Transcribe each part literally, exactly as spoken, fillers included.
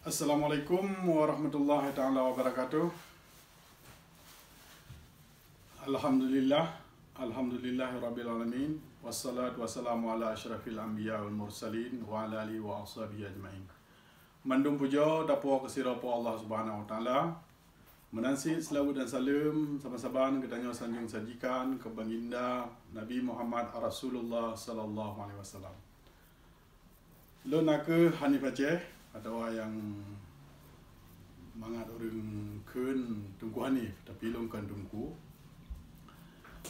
Assalamualaikum warahmatullahi taala wabarakatuh. Alhamdulillah, alhamdulillahirabbil alamin. Wassalatu wassalamu ala asyrafil anbiya wal mursalin wa ala alihi wa ashabihi ajmain. Mandum puja tapuwoe keu sidroe Po Allah Subhanahu wa Taala. Meunan cit seulaweuet dan saleuem saban-saban geutanyoe sanjong sajikan keu Baginda Nabi Muhammad Rasulullah sallallahu alaihi wasallam. Lôn nakeuh Hanif Aceh, atawa nyang mangat ureuëng kheun Teungku Hanif, tapi lôn kon Teungku.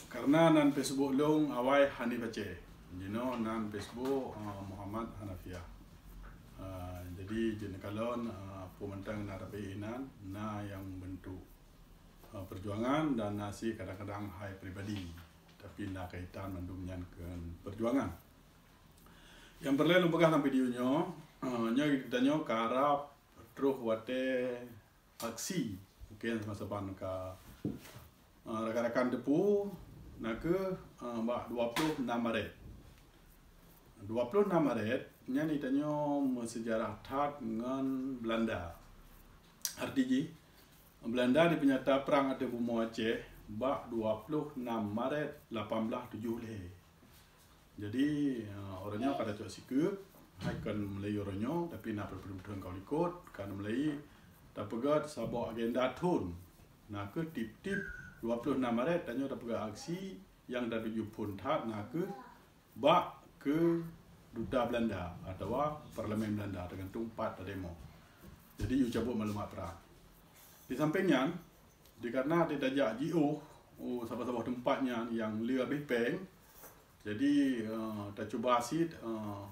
Karena nan Facebook lôn awai Hanif Aceh. Jinoe nan Facebook, eh, Muhammad Hanafiah. Eh, jadi jeuet neukalon, eh, peue mantong na tapi inan, na nyang bentuk, eh, perjuangan dan na cit kadang-kadang hai pribadi. Tapi na kaitan mandum nyan keu perjuangan. Nyang peureulée lôn peugah lam video nyoe, eh, nyoe geutanyoe karab troh watée aksi. Mungken saban-saban ka, eh, rakan-rakan teupeu nakeuh, eh, bak dua ploh nam Maret. Dua ploh nam Maret nyan geutanyoe meusejarah that ngon Belanda. Arti jih, Belanda dipeunyata prang ateueh bumoe Aceh bak dua ploh nam Maret lapan blaih tujoh lhée. Jadi, eh, uroe nyoe ka tacok sikeue, hai kon meulayeue uroe nyoe, tapi na peue-peue ka likot, ka meulayeue tapeugét saboh agenda thon. Nakeuh tiep-tiep dua ploh nam Maret tanyoe tapeugét aksi nyang tatuju phon that nakeuh bak keu duta Belanda atawa parlemen Belanda, teugantung pat tademo. Jadi, yue cabot maklumat prang. Di sampéng nyan, dikareuna tajak jiôh u saboh-saboh teumpat nyan nyang le habéh péng, jadi, eh, tacuba cit, eh,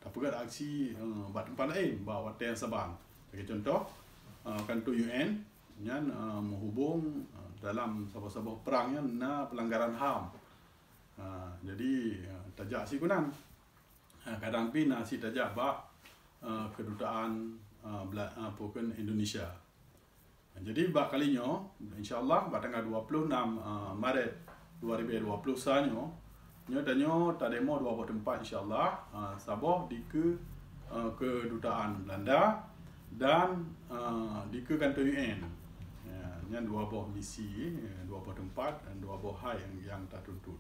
tapeugét aksi, eh, bak teumpat laén, bak watée nyang saban. Lagée cuntoh, eh, kantô U N nyan, eh, meuhubong, eh, dalam saboh-saboh prang nyan na peulanggaran ham. Ha, jadi, eh, tajak sikeunan. Ha, kadang pih na cit tajak bak, eh, keudutaan, eh, Bela-, eh, peue kheun Indonesia. Jadi, bak kali nyoe, insya Allah, bak tanggai dua ploh nam, eh, Maret dua ribu dua puluh sa nyoe, nyoe tanyoe tademo dua boh teumpat, insya Allah. Eh, saboh dikeue, eh, keudutaan Belanda dan, eh, dikeue kantô U N. Ya, nyan dua boh misi, eh, dua boh teumpat dan dua boh hai nyang, nyang tatuntut.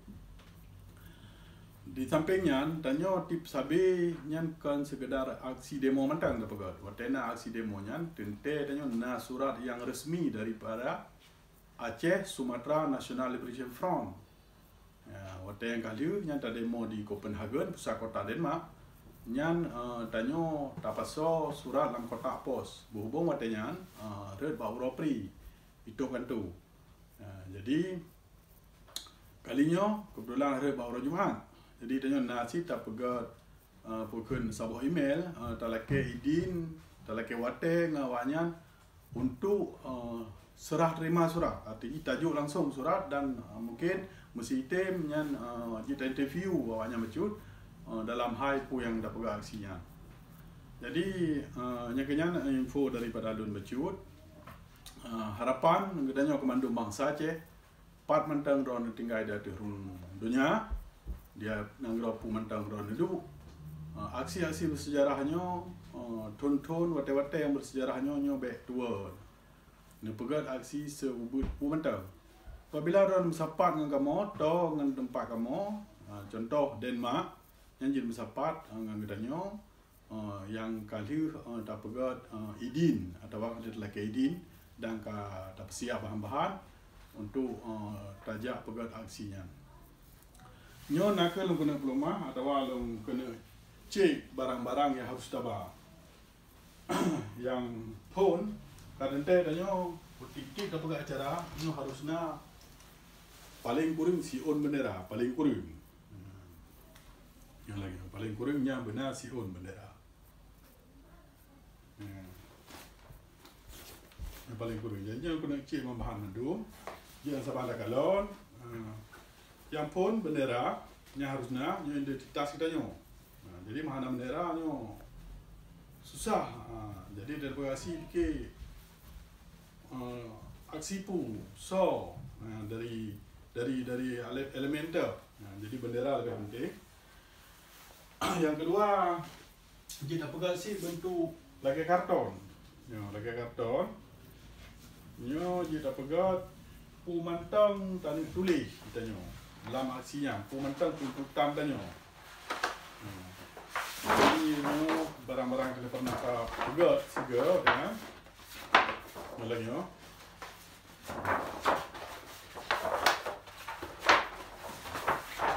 Di sampéng nyan, tanyoe tiep sabe nyan kon seukeudar aksi demo mantong tapeugét. Watée na aksi demo nyan, teuntée tanyoe na surat nyang resmi daripada Aceh Sumatra National Liberation Front. Ya, watée nyang ka lheueh nyan tademo di Copenhagen, pusat kota Denmark. Nyan, eh, tanyoe tapasoe surat lam kotak pos. Beuhubong watée nyan, eh, rhot bak uroe pri, itôh kantô. Ya, jadi, kali nyoe, keubeutulan rhot bak uroe Jumat. Jadi, tanyoe na cit tapeugét, eh, peue kheun saboh email, eh, talakée idin, talakée watée ngon awaknyan untuk, eh, serah terima surat. Arti jih tajok langsong surat dan, eh, mungken meusitem nyan, eh, jeuet ta-interview awaknyan bacut, eh, dalam hai peue nyang tapeugét aksi nyan. Jadi, eh, nyan keuh nyan info daripada lôn bacut. Eh, harapan geutanyoe keu mandum bansa Aceh, pat mantong droeneuh tinggai di ateueh rhueng donya, di nanggroe peue mantong droeneuh duek. Ah, aksi-aksi beuseujarah nyoe, ah, thon-thon watée-watée nyang beuseujarah nyoe, nyoe bék tuwoe neupeugét aksi seuubit peue mantong. Apabila droeneuh meusapat ngon kamoe, toe ngon teumpat kamoe, ah, cuntoh Denmark, nyan jeuet meusapat, ah, ngon geutanyoe, eh, nyang ka lheueh, eh, tapeugét, eh, idin atawa ka lheueh talakée idin dan ka tapeusiab bahan-bahan untuk, eh, tajak peugét aksi nyan. Nyoe nakeuh lôn keuneuk peuleumah atawa lôn keuneuk cek barang-barang nyang harôh taba. Nyang phon, ka teuntée tanyoe, tiep-tiep tapeugét acara, nyoe harôh na paleng kureueng siôn beundera, paleng kureueng. Nyang lagée paleng kureueng nyan beuna siôn beundera. Nyang paleng kureueng. Jadi, nyan keuneuk cek meubahan mandum. Nyang saban takalon, eh, nyang phon beundera, nyang harôh na, nyoe identitas geutanyoe. Nah, jadi, meuhana beundera nyoe susah. Ah, jadi, daripada aksi pike, eh, aksi peue, soe, nah, dari, dari, dari ele-, elemen teuh. Nah, jadi, beundera leubeh penting. Nyang keudua, jeuet tapeugah cit bentuk Lagèe karton. Nyoe, lagèe karton. Nyoe jeuet tapeugöt peue mantong taneuk tuléh geutanyoe lam aksi nyan, peue mantong tuntutan tanyoe. Hmm. Jadi, nyoe barang-barang nyang pernah tapeugöt sigoe, ya. Nyoe lagèe nyoe.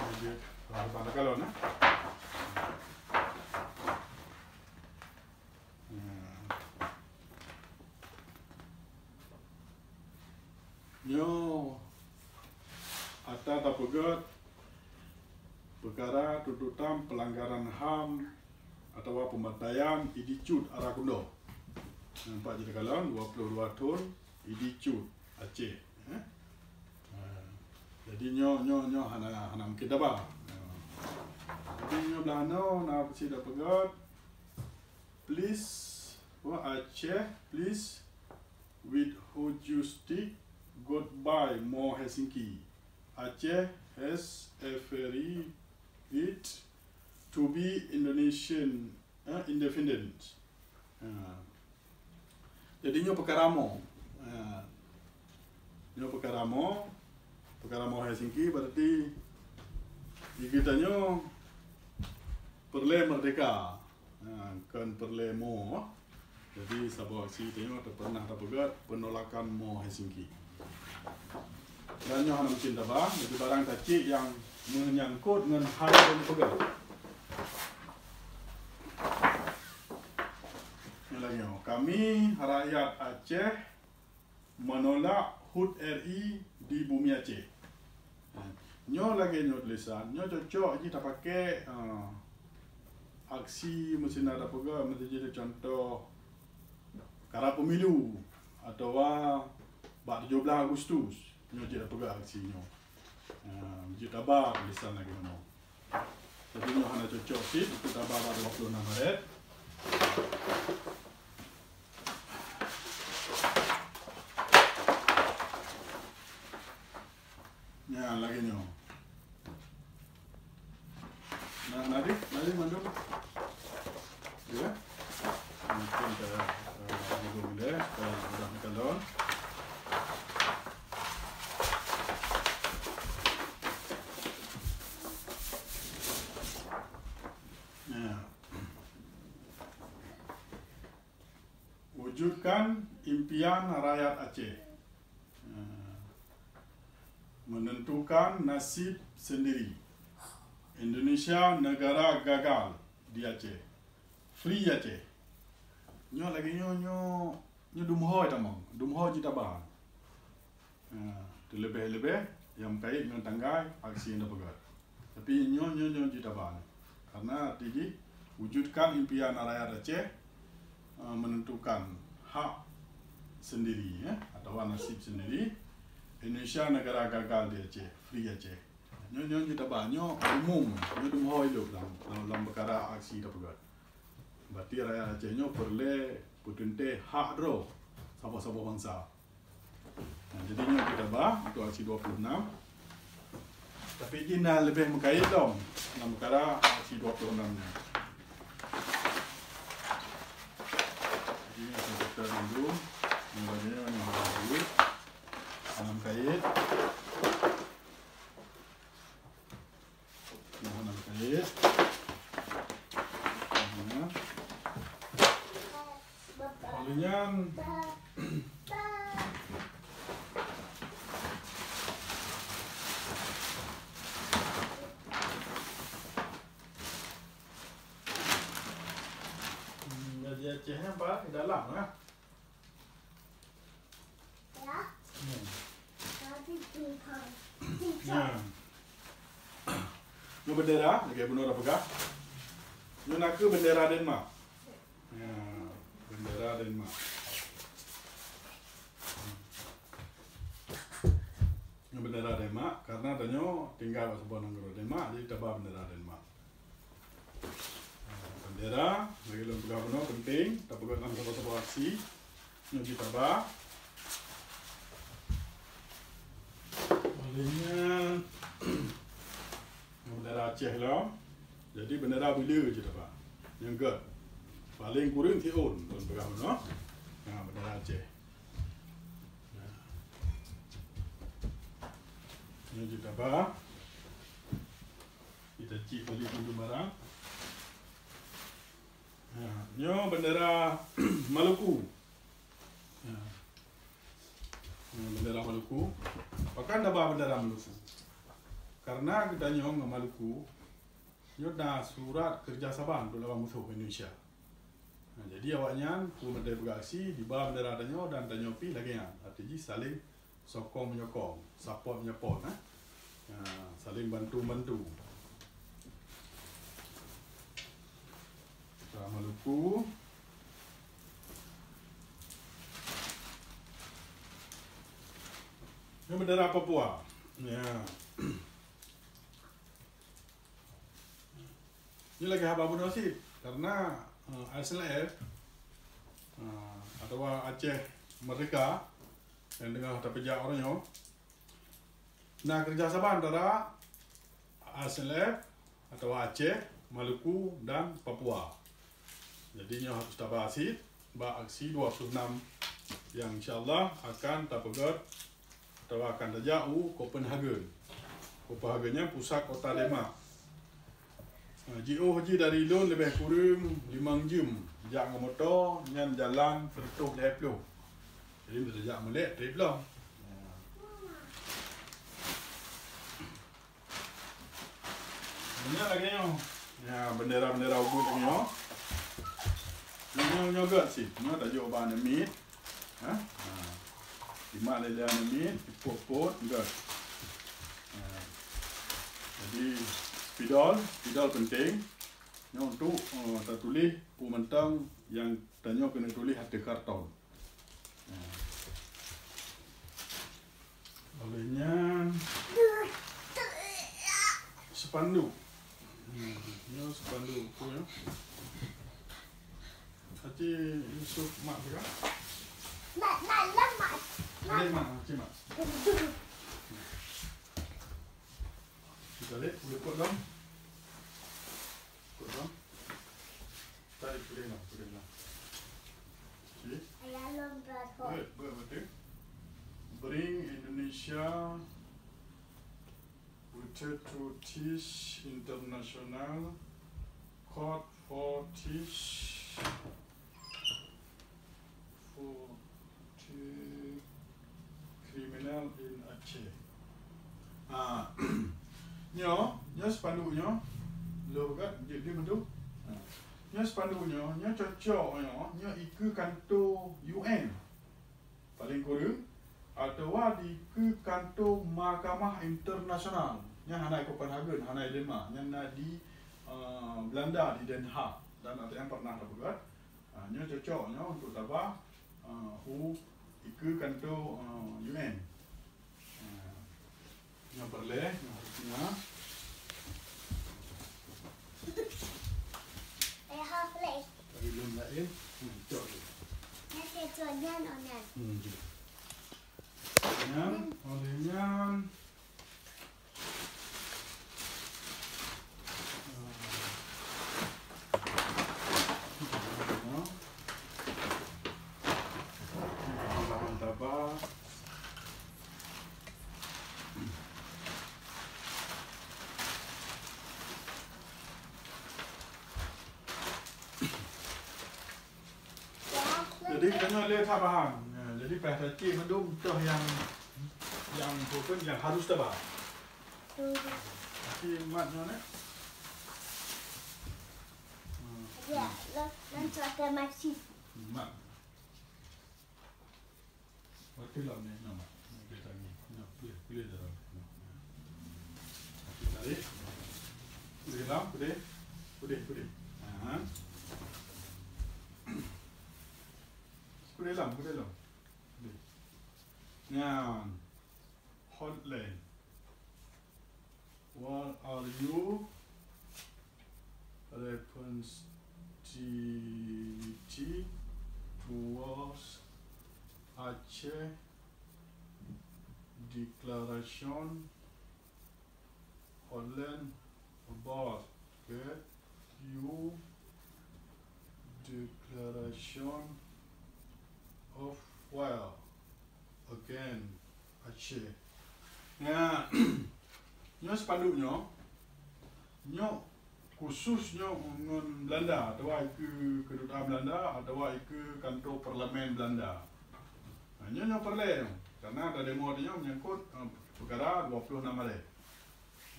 Jadi, ah, bang kalon, eh. Hmm. Nyoe ata tapeugöt peukara tuntutan peulanggaran HAM atawa peumantaian Idi Cut Ara Kundo. Nampak jih takalon, dua puluh dua thon Idi Cut Aceh, eh? Ha. Jadi nyoe, nyoe, nyoe hana, hana mungken taba. Ha. Jadi nyoe blah nyoe na peusi tapeugöt, please, apa, Aceh, please, with hockey stick, goodbye, more Helsinki. Aceh has every right to be Indonesian, eh, independent. Ha. Jadi nyoe peukara mo. Ha. Nyoe peukara mo, peukara mo Helsinki, berarti di geutanyoe peureulèe merdeka. Ha, kon peureulèe mo. Jadi, saboh aksi tanyoe teupernah tapeugöt penolakan mo Helsinki. Dan nyoe hana mungken taba, jadi barang tacit nyang meunyangkot ngon hai nyang peugah. Nyoe lagèe nyoe, kami rakyat Aceh menolak HUT R I di bumi Aceh. Ha, nyoe lagèe nyoe tulisan, nyoe cocok jih tapaké, ha, aksi meusinan tapeugah, meusinan jih contoh kara pemilu atawa bak tujoh blaih Agustus, nyoe jih tapeugah aksi nyoe. Ha, jih taba tulisan lagèe nyoe. Jadi nyoe hana cocok cit, itu taba bak dua puluh enam Maret. Nyan lagèe nyoe. Nah, nadi, nadi mandum. Ya. Mungkin saya, eh, mandum deh, saya udah makan daun. Ya. Wujudkan impian rakyat Aceh. Menentukan nasib sendiri. Indonesia negara gagal di Aceh. Free Aceh. Nyoe lagèe nyoe, nyoe, nyoe dum ho tamong, dum ho jitaba. Ha, teuleubeh-leubeh nyang meukaét ngon tanggai aksi nyang tapeugah. Tapi nyoe, nyoe, nyoe jitaba. Karena arti jih, wujudkan impian rakyat Aceh, eh, menentukan hak sendiri, ya, atawa nasib sendiri. Indonesia negara gagal di Aceh, free Aceh. Nyoe, nyoe jitaba, nyoe umum, nyoe dum ho ilop lam, lam, lam peukara aksi tapeugah. Berarti rakyat Aceh nyoe peureulèe peuteuntèe hak droe saboh-saboh bansa. Nah, jadi nyoe jitaba untuk aksi dua puluh enam. Tapi jih na leubeh meukaét lom lam peukara aksi dua puluh enam nyan. Jadi nyoe aksi dua puluh enam dulu, nyoe nyoe nyoe hana meukaét. Nah, hana meukaét. Nah. Lalu nyan. Hmm, jadi Aceh nyan ba di dalam lah. Hmm. Nyan. Nyoe bendera, lagèe bunoe tapeugah. Nyoe nakeuh bendera Denmark. Ya, bendera Denmark. Nyoe bendera Denmark, karena tanyoe tinggai bak saboh nanggroe Denmark, jadi taba bendera Denmark. Bendera, lagèe lôn peugah bunoe, penting, tapeugah lam saboh-saboh aksi. Nyoe jitaba. Lalu nyan, bendera Aceh lom. Jadi, bendera Beuleu jitaba. Nyang göt. Paléng kureueng siôn, lôn peugah bunoe. Nah, bendera Aceh. Nah. Nyoe jeuet haba. Kita cik balik pintu barang. Nah, nyoe bendera Maluku. Nah. Nyoe bendera Maluku. Pakon taba bendera Maluku? Karena geutanyoe ngon Maluku, nyoe na surat kerjasama untuk lawan musoh Indonesia. Nah, jadi awaknyan, peue mantong peugah aksi, diba bendera tanyoe dan tanyoe pih lagèe nyan. Arti jih saling sokong menyokong, support menyupport, eh. Nah, saling bantu membantu. Bendera Maluku. Ini bendera Papua. Ya. Ini lagèe haba bunoe cit, karena, eh, A S L F, eh, atawa Aceh Merdeka nyang teungoh tapeujak uroe nyoe, na kerjasama antara A S L F atawa Aceh, Maluku dan Papua. Jadi nyoe harus tabahas cit bak aksi dua puluh enam yang insya Allah akan tapeugèt atawa akan tajak u Copenhagen. Copenhagen nyan pusat kota Denmark. Ha, jiôh jih dari lôn leubeh kureueng limong jeuem jak ngon moto, nyan jalan seratus lhèe ploh. Jadi, meuseuti jak mulèe trép lom. Nyoe lagèe nyoe. Ya, bendera-bendera ubit lagèe nyoe. Nyoe, nyoe gèt cit. Nyoe tajok bak aneuk miet. Ha? Ha. Jimat lé aneuk miet, jipôt-pôt, gèt. Ha. Jadi, spidol, spidol penting. Nyoe untuk, eh, tatuléh peue mantong nyang tanyoe keuneuk tuléh ateueh karton. Nah. Oleh nyan, spanduk. Hmm, nyoe spanduk tu ya. Haji Yusuf mak dia. Mak, mak, mak, mak. Ada mak, Haji mak. Kita lihat, boleh buat dong. Buat dong. Tadi boleh dong, boleh dong. Okey. Ayah lom berat. Buat, buat betul. Bring Indonesia Water to Teach International Court for Teach for the Criminal in Aceh. Ah, nyoe, nyoe spanduk nyoe. Lôn gèt, jeuet di meudub. Ah. Nyoe spanduk nyoe, nyoe cocok nyoe, nyoe ikeue kanto U N. Paléng kureueng, atawa dikeue kanto mahkamah internasional. Nyan hana i Copenhagen, hana i Denmark. Nyan na di, eh, Belanda, di Den Haag. Dan ada nyang pernah tapeugah. Ah, nyoe cocok nyoe untuk taba, ah, u ikeue kanto, ah, U N. Ah, nyoe peureulèe, nyoe harusnya. Eh, ha, boleh. Tapi belum lain. Hmm, cok dulu. Nanti cok nyan, oh, nyan. Hmm, gitu. Nyan, oleh nyan. Jadi, tanyoe lé that bahan. Ya, jadi, payah tacek mandum toh nyang, nyang bukan, nyang harus taba. Tapi mat nyoe, eh? Hmm. Ya, lo, nanti akan masih. Mat. Waktu lom ni, nama. Kita ni, nak boleh, boleh dah. Tarik. Boleh lam, boleh. Boleh, boleh. Ha. Boleh lam, boleh lam. Boleh. Nyan. Hotline. What are you responsibility towards Aceh Declaration Hotline about that you Declaration of War against Aceh. Nya, nyoe sepanduk nyoe, nyoe khusus nyoe ngon Belanda, atawa ikeue kedutaan Belanda, atawa ikeue kantor parlemen Belanda. Nah, nyoe, nyoe peureulée nyoe, karena ada demo nyoe menyangkut, eh, peukara dua puluh enam Maret.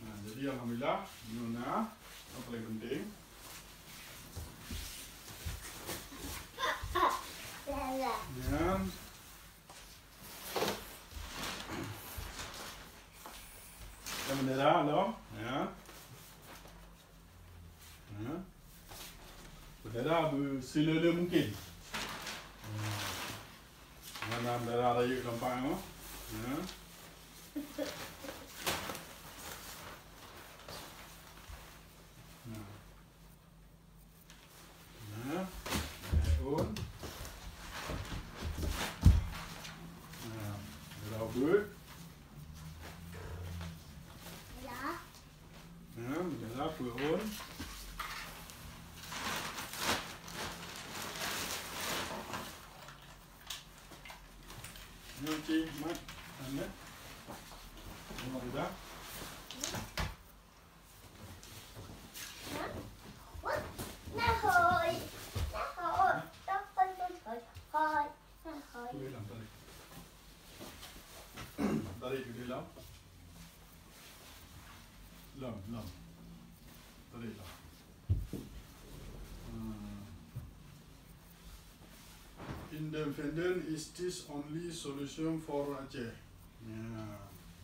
Nah, jadi alhamdulillah, nyoe na, nyoe paling penting. Nyan. Nyan bendera tu, ya. Ya. Bendera beusilele mungkin. Ya. Mana bendera rayeuk nampak tu. Ya. Ya. Nah, daun. Nah, daun beuet. Ya. Nah, daun beuet. Nyoe cit mat, anda. Nyoe dah. Boleh lah, tarik. Tarik ke dalam. Lam, lam. Tarik lah. Hmm. Independent is this only solution for Aceh. Ya.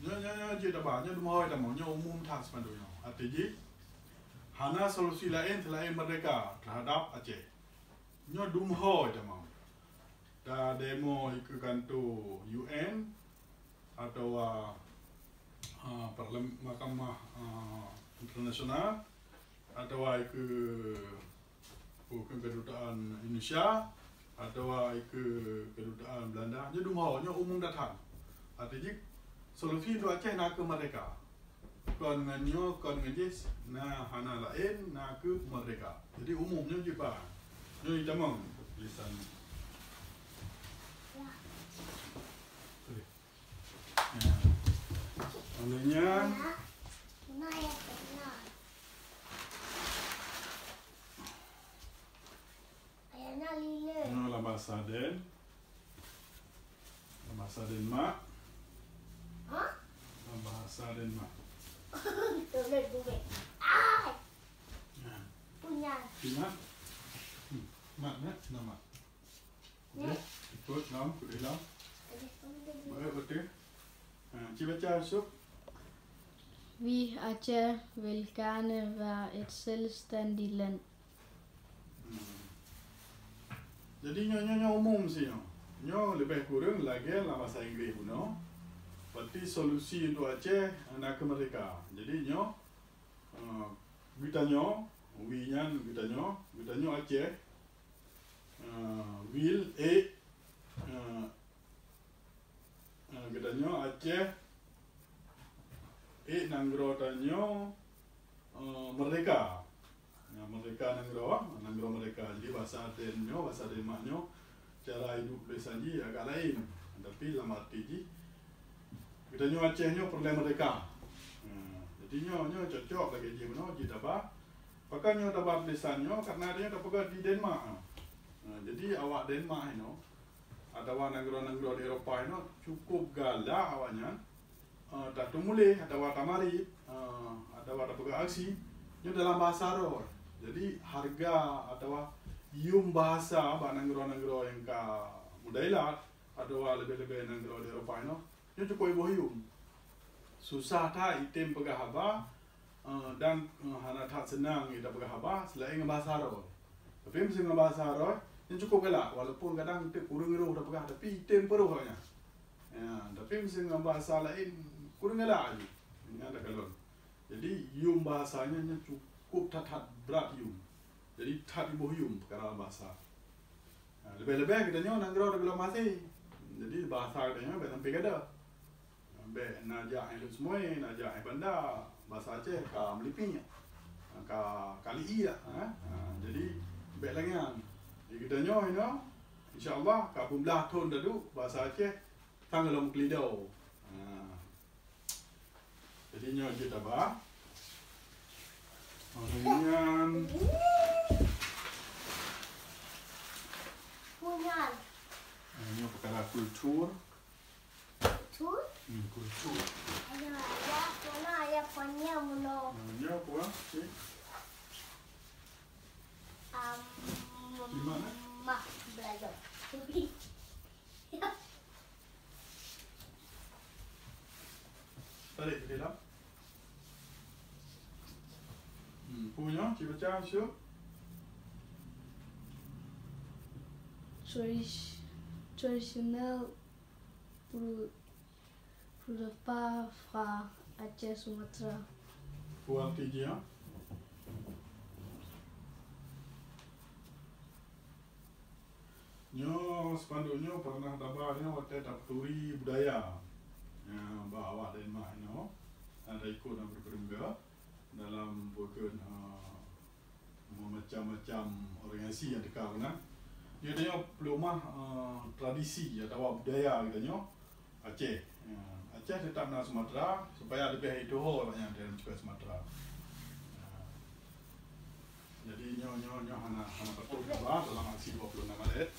Nyoe, nyoe, nyoe jeuet taba, nyoe dum hôi tamong, nyoe umum that sipanduk nyoe. Arti jih, hana solusi laén seulaén merdeka terhadap Aceh. Nyoe dum hôi tamong. Ta demo ikeue kanto U N atawa, ah, parlem-, mahkamah, ah, internasional, atawa ikeue Bukan kedutaan Indonesia atawa ikeue kedutaan Belanda, nyoe dum hôi, nyoe umum that. Arti jih, solusi untuk Aceh na kheueh merdeka. Kon ngon nyoe, kon ngon jih, na hana laén, na kheueh merdeka. Jadi umum nyoe jih bah. Nyoe itamong tulisan. Tulis. Nah, maknanya Nyoe lam bahasa Den-, lam bahasa Denmark. Hah? Lam bahasa Denmark. Tulis buku. Ah! Nah. Punya. Punya? Hmm. Mak, ya? Nama. Okey. Ikut, lam, ikut dalam. Baik, betul. Ha, cik baca, Yusuf. Wie Aceh will gerne war et selbstständig Land. Hmm. Jadi, nyoe, nyoe, nyoe umum sih, nyoe. Nyoe lebih kurang lagèe lam bahasa Inggris bunoe. Berarti solusi untuk Aceh, na kheueh merdeka. Jadi, nyoe, eh, geutanyoe, wie nyan geutanyoe, geutanyoe Aceh, eh, will, eh, eh, eh, geutanyoe Aceh, eh, nanggroe tanyoe, eh, merdeka. Ya, merdeka nanggroe, nanggroe merdeka. Jadi, bahasa Den nyoe, bahasa Denmark nyoe, cara hidup tulisan jih agak laén. Tapi, lam arti jih, geutanyoe Aceh nyoe peureulèe merdeka. Ha, jadi nyoe, nyoe cocok lagèe jih bunoe jih taba. Pakon nyoe taba tulisan nyoe, karena tanyoe tapeugah di Denmark. Ha, jadi awak Denmark inoe, atawa nanggroe-nanggroe di Eropa inoe, cukup galak awaknyan, eh, tateumuléh atawa tamarit, eh, atawa tapeugah aksi, nyoe dalam bahasa droe. Jadi, hareuga atawa yuem bahasa bak nanggroe-nanggroe nyang ka mudailat, atawa leubeh-leubeh nanggroe di Eropa inoe, nyoe cukup iboh yuem. Susah that item peugah haba, eh, dan, eh, hana that seunang ita peugah haba seulaén ngon bahasa droe. Tapi meusé ngon bahasa droe, nyoe cukup galak, walaupun kadang teuk kureueng roh tapeugah, tapi item peuroh awaknyan. Ya, tapi meusé ngon bahasa laén, kureueng galak jih. Nyan takalon. Jadi, yuem bahasa nyan, nyan cukup that-that brat yuem. Jadi, that iboh yuem peukara bahasa. Ha, leubeh-leubeh geutanyoe nanggroe di Pulo Mahathé. Jadi, bahasa geutanyoe bèk sampai gada. Bèk na jak i Lhokseumawe, na jak i Banda, bahasa Aceh ka meulipik, ka, ka li-i dak, ha? Ha, jadi, bèk lagèe nyan. Geutanyoe inoe, insya Allah, ka peuet blah thon taduek basa Aceh, sang lom keulido. Ha. Jadi nyoe jeuet taba. Nyan. Punyan. Nyoe peukara kultur. Kultur? Hmm, kultur. Ayah, ayah, mana ayah punya mulo? Nyoe apa? Cik? Um, Di mana? Mah belajar. Tarik ke dalam. Hmm, punya, cuba baca, Syuk. Tradis-, tradisional Pru-, Prudepa Fra Aceh Sumatra. Puan T J, ya? Nyoe, spanduk nyoe pernah taba nyoe watèe tapeuturi budaya, ya, bak awak Denmark inoe, na taikot na berkeureuga dalam peukeuet, eh, meumacam-macam organisasi nyang teuka keunan. Nyoe tanyoe peuleumah, eh, tradisi atawa budaya geutanyoe. Aceh. Ya, Aceh teutap na Sumatra, supaya leubeh ituho awaknyan dalam cukai Sumatra. Ya. Jadi, nyoe, nyoe, nyoe hana, hana patut gabah dalam aksi dua puluh enam Maret.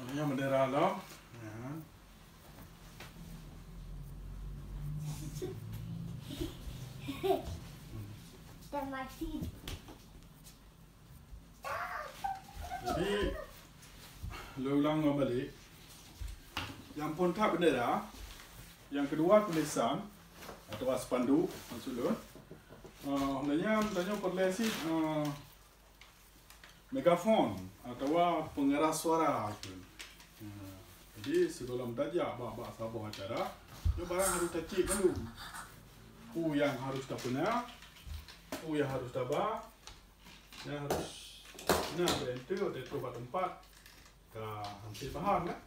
Ya, nyoe bendera lom. Ya. Terima kasih. Jadi, lôn ulang lom balek. Nyang phôn that bendera, nyang keudua tulisan atawa spanduk, maksud lôn. Eh, lheueh nyan tanyoe peureulèe cit, eh, megafon atawa pengeras suara. Eh, jadi, sigohlom tajak bak, bak saboh acara, nyoe barang harôh tacek mandum. Peue nyang harôh tapeuna, peue nyang harôh taba, Nyan harôh na bak enteuk, watèe trôh bak teumpat ka hanté pahan, kan?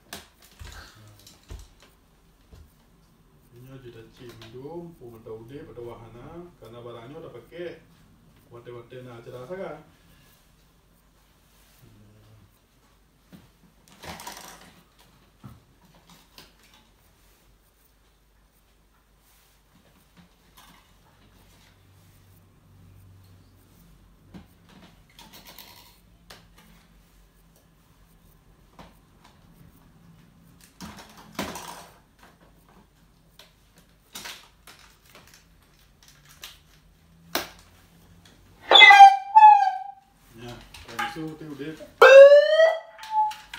Nyoe jeuet tacek mandum, peue mantong udép atawa hana, karena barang nyoe tapakék watèe-watèe na acara sagai. Ya, langsung tu udép.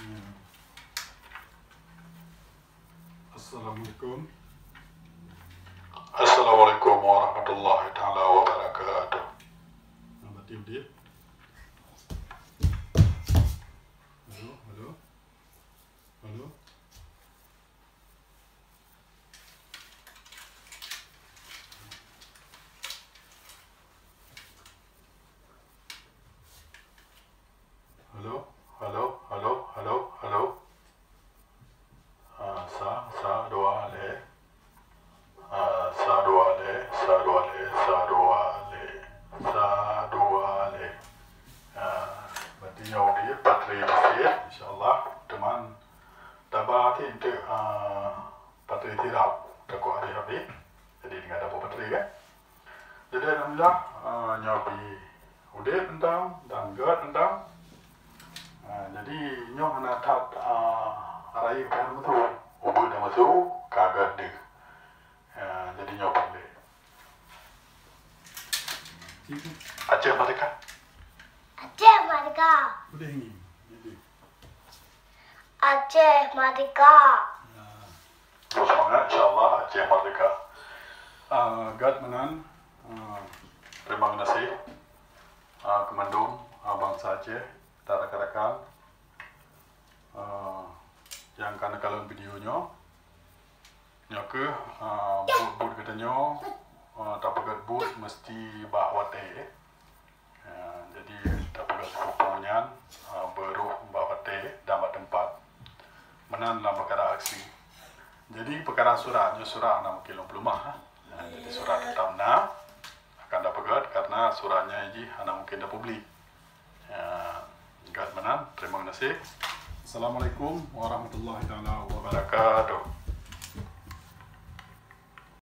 Ya. Assalamualaikum. Assalamualaikum warahmatullahi taala wabarakatuh. Nah, berarti udép. Halo, halo. Halo. Halo, halo, halo, halo, halo. Ah, sa, sa, dua, lhèe. Ah, sa, dua, lhèe, sa, dua, lhèe, sa, dua, lhèe, sa, dua, lhèe. Ah, berarti nyoe di baterai mesin, insya Allah, teuma taba ti enteuk, ah, baterai tirap, takot habéh-habéh. Jadi, tinggai tabôh baterai, kan? Jadi, alhamdulillah, ah, nyoe pih udép mantong dan gèt mantong. Ah, jadi, nyoe hana that, ah, rayeuk pih hana meusu. Ubeut hana meusu, ka gèt deuh. Ah, jadi, nyoe pih lé. Aceh Merdeka. Aceh Merdeka. Udeh ngi. Aceh Merdeka. Ya. Terus semangat, insya Allah Aceh Merdeka. Ah, gèt meunan, ah, terima kasih, ah, keu mandum, ah, bansa Aceh, dan rakan-rakan, ah, nyang ka neukalon video nyoe. Nyoe keuh, ah, buet-buet geutanyoe, ah, tapeugèt buet meusti bak watèe. Ah, jadi, tapeugah sikupu nyan, ah, beurôh bak watèe dan bak teumpat. Meunan lam peukara aksi. Jadi, peukara surat, nyoe surat na mungken lôn peuleumah, ha. Jadi surat tetap na akan dapeugöt karena surat nyan jih hana mungkin dapeubli. Ya, göt meunan. Terima kasih. Assalamualaikum warahmatullahi taala wabarakatuh.